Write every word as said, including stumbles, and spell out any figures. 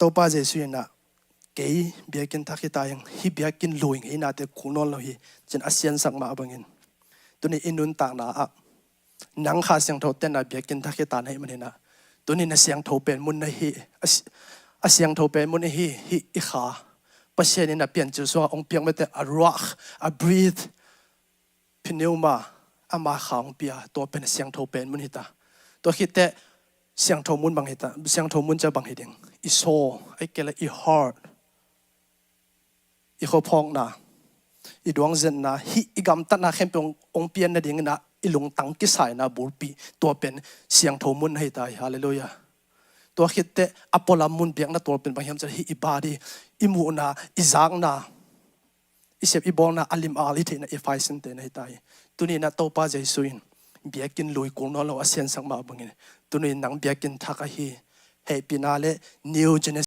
Topa Jesu in ah, kei biakinn thak hi ta ing, hih biakinn lui ngeinate kul nawn lo hi, ci-in a siansak mah bangin, tuni i nuntakna ah nang Kha Siangtho tenna biakinn thak hi ta na hih manin ah, tuni na siangtho pen mun na hi, a si-, a siangtho pen mun i hi, hih i kha, Pasian in a piancil sungah hong piak mate, a ruah, a breathe, pneuma, ama Kha hong pia, tua pen a siangtho pen mun hi ta. Tua khit teh siangtho mun bang hi ta, siangtho mun ci-a bang hi ding? I soul, ahih kei leh i heart, i khuaphawkna, i duangzetna, hih i gamtatna khempeuh hong, hong pian nadingin ah i lungtang kisaina bulpi, tua pen siangtho mun na hi ta hi. Halleluiah. Tua khit teh a pualam mun, biakna tual pen bang hiam cih leh hih i body, i muhna, i zakna, i sep i bawlna, a lim a al i theihna, i faisinte na hi ta hi. Tuni in ah Topa Jesu in biakinn lui kul nawn lo a siansak mah bangin, tuni in nang biakinn thak ahi, hehpihna le new generation